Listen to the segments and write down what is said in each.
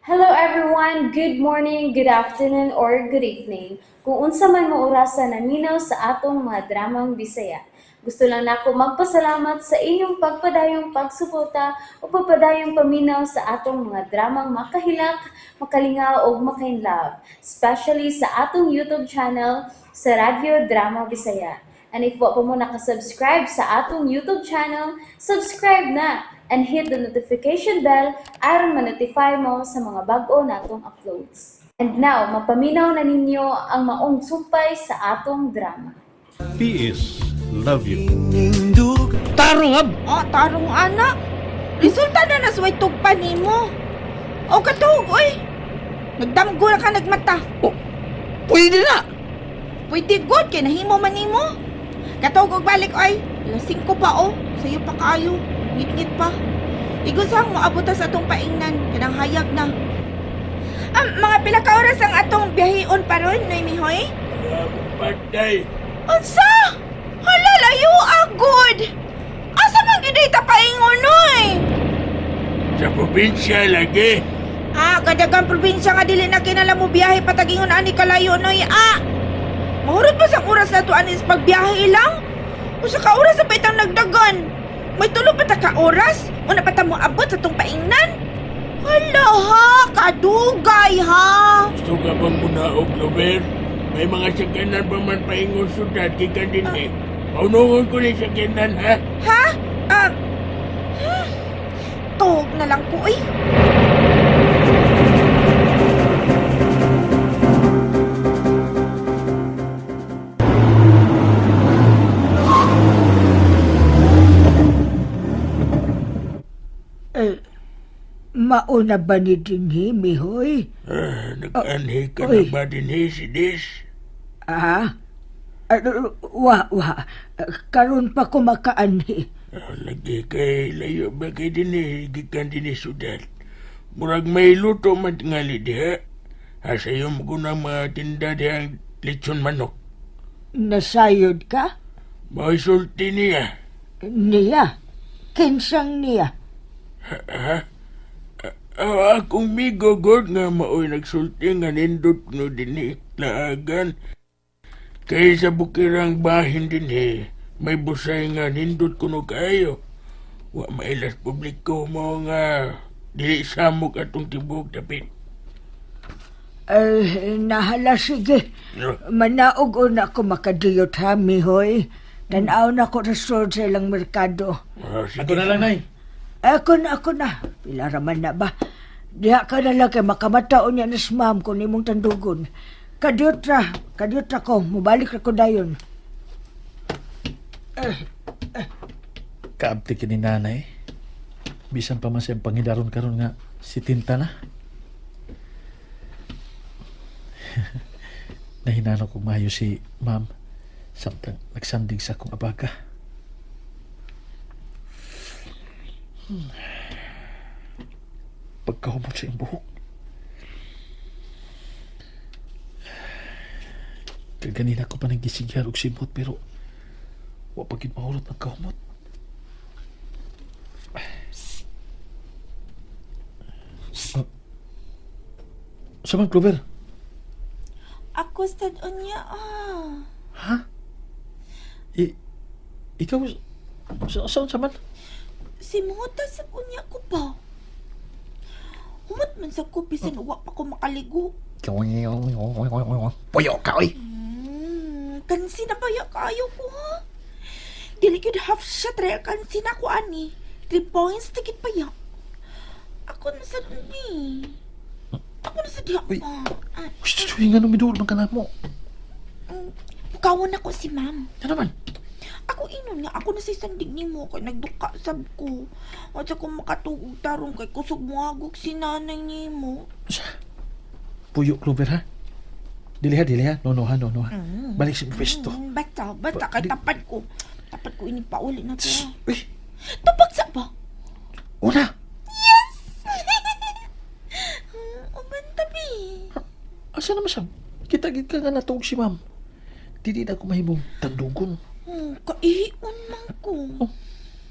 Hello everyone! Good morning, good afternoon, or good evening. Kung unsa man mo orasa naminaw sa atong mga dramang Bisaya. Gusto lang nako magpasalamat sa inyong pagpadayong pagsuporta o pagpadayong paminaw sa atong mga dramang makahilak, makalingaw ug makainlove, especially sa atong YouTube channel sa Radyo Drama Bisaya. And if wa pa mo nakasubscribe sa atong YouTube channel, subscribe na and hit the notification bell aron ma-notify mo sa mga bag-o natong uploads. And now, mapaminaw na ninyo ang maong sumpay sa atong drama. PS Love you. Tarong ab! Oh, tarong ana. Resulta na nasway tugpa nimo. O katuog oy. Nagdamgo na ka nagmata. Oh, pwede na! Pwede good kay nahimo man nimo. Katuog og balik oy. Alas 5 pa oh. Sayo pa kaayo. Ngit-ngit pa. Igusang mo abot ta sa atong paingnan kanang hayag na. Mga pila ka oras ang atong biyaheon paron, Noy Mihoy? Patay. Unsa? Hala, layo agod. Asa man gyud ay tapaingon noy? Sa probinsya lagi. Ah, kadagang probinsya nga dili na kinala mo biyahe patagingon ani kalayo noy. Ah! Mahurot pa sang oras na to ani sa pagbiyahe lang. Usa ka oras sa itang nagdagan. May tulo pa ta ka oras, una pa ta mo abot sa tong paingnan. Hala ha, kadugay ha. Gusto ka bang munaog, Lover? May mga sakyanan pa man paingon syudad, gikan din eh. Paunungon ko ni sakyanan, ha? Ha? Ah, tog na lang ko eh. Eh, mauna ba ni Dinhi, mihoy? Ah, nag-anhi ka na Oy. ba din eh, si Des? Ah? Ano, wa, wa. Karon pa ko makaanhi. Ah, lagi kay layo ba kay din eh, gikan din eh syudad. Murag may luto man tingali diha. Ha, sayo mo ko na mga tinda diha ang lechon manok. Nasayod ka? Mao'y sulti niya. Niya. Kinsang niya. Ha? Ah, akong migo god nga maoy nagsulti nga nindot no dinhi laagan. Kay sa bukirang bahin dinhi, may busay nga nindot kuno kaayo. Wa mailas publiko mo nga dili samok atong tibok dapit. Eh, nahala sige. No. Manaog una ko makadiyot ha, mihoy. Tanaw na ko sa sa ilang merkado. Ah, sige. Ako na lang, Nay. Ako na, ako na. Pila raman na ba? Diha ka na lang kay makamataon niya na si ma'am kung imong tandugon. Kadiyot ra, kadiyot ra ko. Mubalik ra ko dayon. Kaabti kini nanay. Bisan pa man siyang pangidaron karon nga si Tinta na. Nahinano kong maayo si ma'am samtang nagsandig sa akong abaka. Pagkahumot sa iyong buhok. Kaganina ko pa nang gisigyar og simot pero wa pa gid mahurot ang kahumot. Sa man, Clover? Ako sad unya ah. Ha? I, ikaw, saan sa man? Simuta sa unya ko pa. Humot man sa ko bisan wa pa ko makaligo. Puyo ka, oy! Kansi na baya kaayo ko ha. Dili gyud half shot ra kansi na ko ani. 3 points tikit pa ya. Ako na sa ni. Ako na sa diha Uy. pa. Ah, Uy, uy, nga nung miduol man ka na mo. Pukawon ako si ma'am. Ano man? Ako inon nga ako na sa sandig nimo kay nagduka sab ko. At sa ko makatuog tarong kay kusog moagok si nanay nimo. Puyo, Clover, ha? Dili ha, dili ha. No, no, ha, no, no, ha. Balik sa pwesto. Basta, basta kay tapad ko. Tapad ko ini pauli na to. Uy, Tubag sa ba? una! Uban tabi. Asa naman siya? Kita gid ka nga natuog si ma'am. Dili na ako mahimong tandugon. Kaihion man ko. Oh,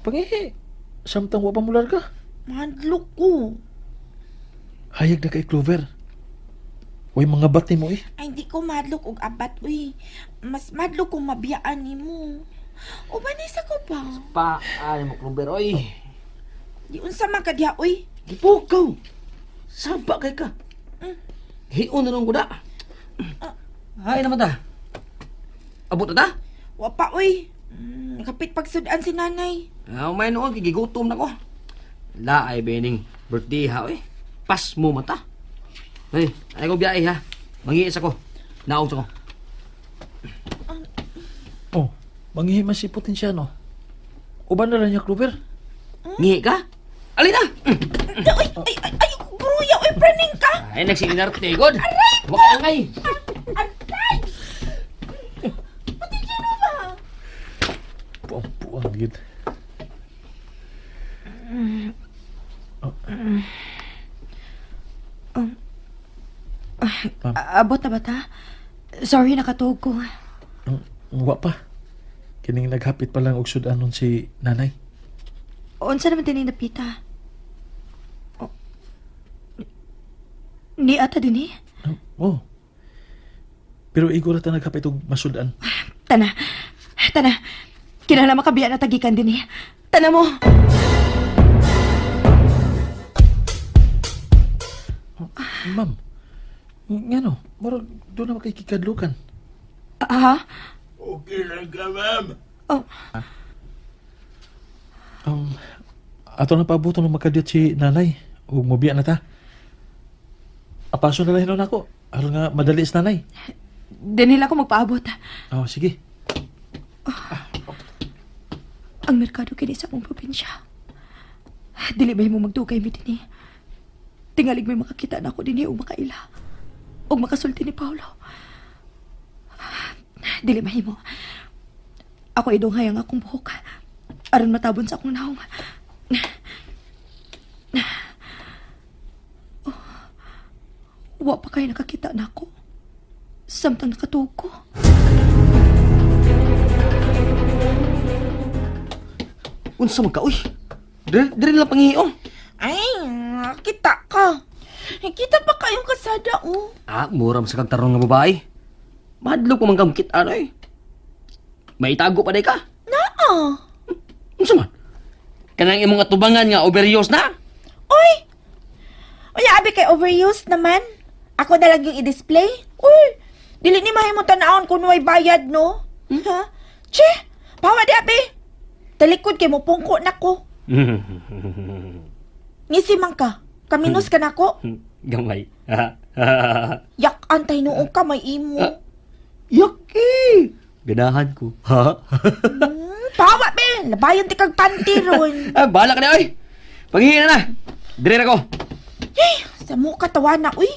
pangihi. Samtang wa pa mo larga. Mahadlok ko. Hayag na kay Clover. Way mga bat nimo eh. Ay, hindi ko madlok og abat, uy. Mas madlok kung mabiyaan nimo. Uban isa ko ba? Pa, ay mo Clover, oy. Di unsa man ka diha, uy. Gipukaw. Saba kay ka. Hiun na nung kuda. Hay naman ta. Abot na ta? Wa pa, uy. Kapit pagsudan si nanay. Ah, may noon, gigutom na ko. La ay bening birthday ha, oy. Pas mo mata. Ay, ay ko biyahe ha. Mangiis ako. Naong sa ko. Oh, manghihi man si Potensyano. Uban na lang niya, Clover. Ngihi ka? Alin na! Ay, ay, ay, ay, gruya, uy, praning ka. Ay, nagsininarte, god. Huwag ka angay. Aray! Pati sino ba? Puang-puang, yun. Abot na ba ta? Sorry, nakatuog ko. Wa pa. Kining naghapit pa lang og sudanon si nanay. Unsa naman din napita? Oh. Ni ata din eh. Oh. Pero igor ta naghapit og masudan. Tana. Tana. Kinahanglan makabiya na tagikan din eh. Tana mo. Ma'am, ngano? Murag doon na kay kikadlukan. Ah, ha? Okay lang ka, ma'am. Oh, Ato na paabuton ng makadiyot si nanay. Ug mobiya na ta. Apaso na lang hinon ako. Aron nga madali sa nanay. dinhila ko magpaabot. Oh, sige. Ang merkado kini sa among probinsya. Dili ba mo magdugay mi dinhi? Tingalig may makakita na ako dinhi ug makaila. Ug makasulti ni Paolo. Dili mahimo. Ako idunghay ang akong buhok. Aron matabon sa akong naong. Oh, wa pa kayo nakakita na ako. Samtang nakatuog ko. Unsa man ka, uy. Dire, dire lang pangihiong. Ay, kita ka. Kita pa kayong kasada, oh. Ah, mura sa kag tarong nga babae. Madlok ko man kang kita, ano eh. Maitago pa day ka. Naa. Unsa man? Kanang imong atubangan nga overuse na. Uy! Uy, abi kay overused naman. Ako na lang yung i-display. Uy, dili ni mahimo tanawon kung way bayad, no? Ha? Che, pawa di abi. Talikod kay mo pungko na ko. Ngisi man ka. Kaminos ka na ko. Gamay. Yak antay noong ka may imo. Yucky! Ganahan ko. Ha? Pawa be, labayon ti kag panty ron. Ah, bahala ka na, oy! Panghihi na na! Dire na ko! Hey, sa mo katawa na, uy.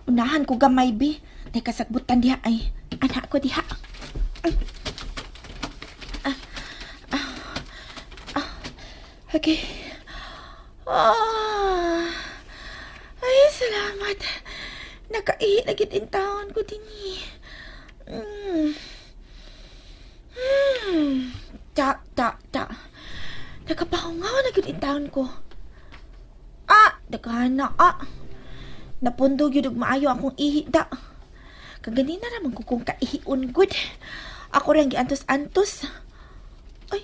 Unahan ko gamay, bi. Nay kasagbutan diha ay. Anak ko diha. Ay. Ah, ah, ah. Okay. Ah. Ay, salamat. Nakaihi na gid in taon ko dinhi. Ta, ta, ta. Nakapahungaw na gid in taon ko. Ah, daghan na ah. Napundog yun og maayo akong ihi da. Kaganina raman ko kung kaihion gud. Ako rin giantos-antos. Ay,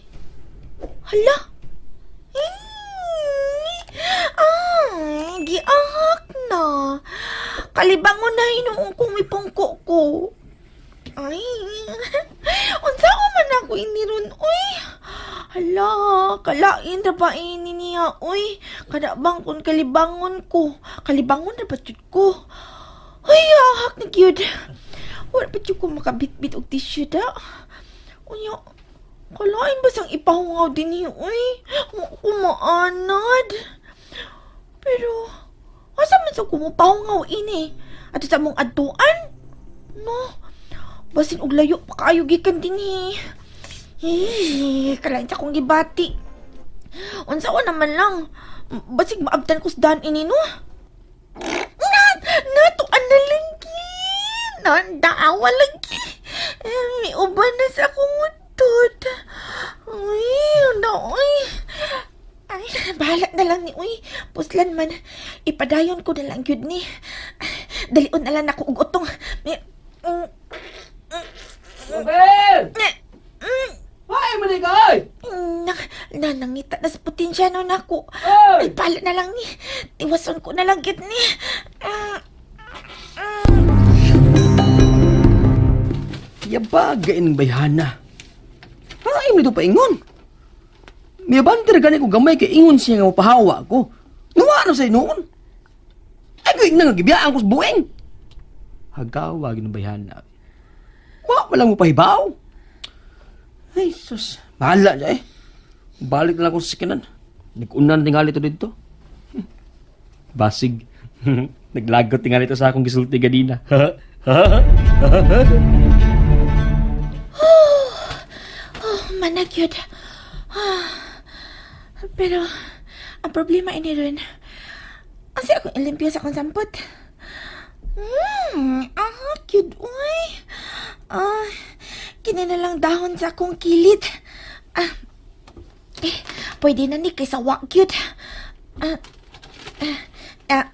hala. Ay, giahak na. Kalibangon na hinuong kong mipungko ko. Ay, unsa ko man ako iniron, uy. Hala, kalain ra ba ini niya, uy. Kada bang kun kalibangon ko. Kalibangon ra ba jud ko. Uy, ahak na gyud. Wala pa jud ko makabitbit og tissue da. Unya, kalain ba sang ipahungaw din niya, uy. Wa ko maanad. Pero, asa man sa kumupahungaw ini? Ato sa mong adtuan? No, basin og layo pa kaayo gikan dinhi. Eh, kalain sa akong gibati. Unsa ko naman lang. Basig maabtan ko sa daan ini no. Na, natuan na lagi. Nandaawa lagi. Eh, may uban na sa akong utot. Ay, ano, ay. Ay, Bahala na lang ni uy. Puslan man. Ipadayon ko na lang yun ni. Dalion na lang ako og utong. Mabel! Ay, man ka, oy! Na, nangita na sa potensya no nako. Oy! Ay, bahala na lang ni. Tiwason ko na lang gyud ni. Yabag ng bayhana. Ay, mo dito paingon. Miyabantir gani ko gamay kay ingon siya nga mapahawa ko. Nuwa na sa noon. Ay, ko nga gibiyaan ko sa bueng. Hagawa ng bayhana. Wa wala mo pahibaw. Ay, sus. Bahala siya eh. Balik na lang ako sa sikinan. Nag-unan tingali to dito. Basig. Naglagot tingali to sa akong gisulti ganina. Oh, managyod. Pero, ang problema ini rin, asa akong ilimpyo sa akong sampot. Cute, uy. Kini na lang dahon sa akong kilit. Eh, pwede na ni kaysa wa cute. Ah, ah, ah,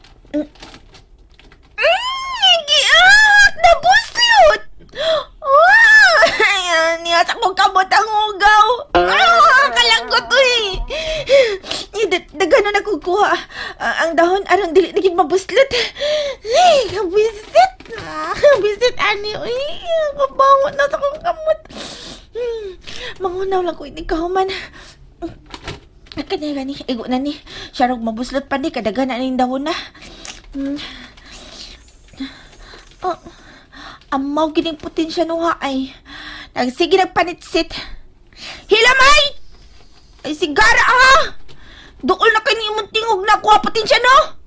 Giak! Nabuslot! Ah! Ayan, niya sa akong kamot ang ugaw. Kalanggot, uy. Eh, Daghan na nakukuha. Ang dahon, aron dili na gid mabuslot. Ay, kabisit. Kabisit, ani, uy. Kabangot na sa akong kamot. Mangunaw lang ko ini kahuman. Kani gani, igo na ni. Siyarog mabuslot pa ni, kadaghan na ning dahon na. Oh, amaw gining potensya nuha ay. Nagsige nagpanitsit. Hilamay! Ay sigara ha! Duol na kay imong tingog na kuha potensya no.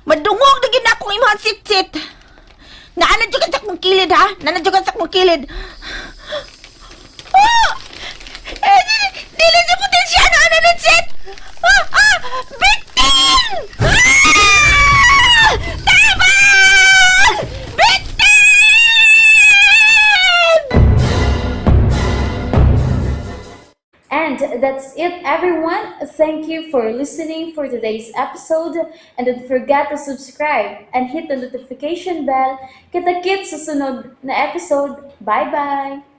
Madungog na gid akong imong sitsit. Naana jud ka sa akong kilid ha. Naana jud ka sa akong kilid. Oh! Eh, dili, dili sa potensya no ano nitsit. Ah! Bitin! Ah! Tabang! Bitin! And that's it, everyone. Thank you for listening for today's episode. And don't forget to subscribe and hit the notification bell. Kita-kits sa sunod na episode. Bye-bye!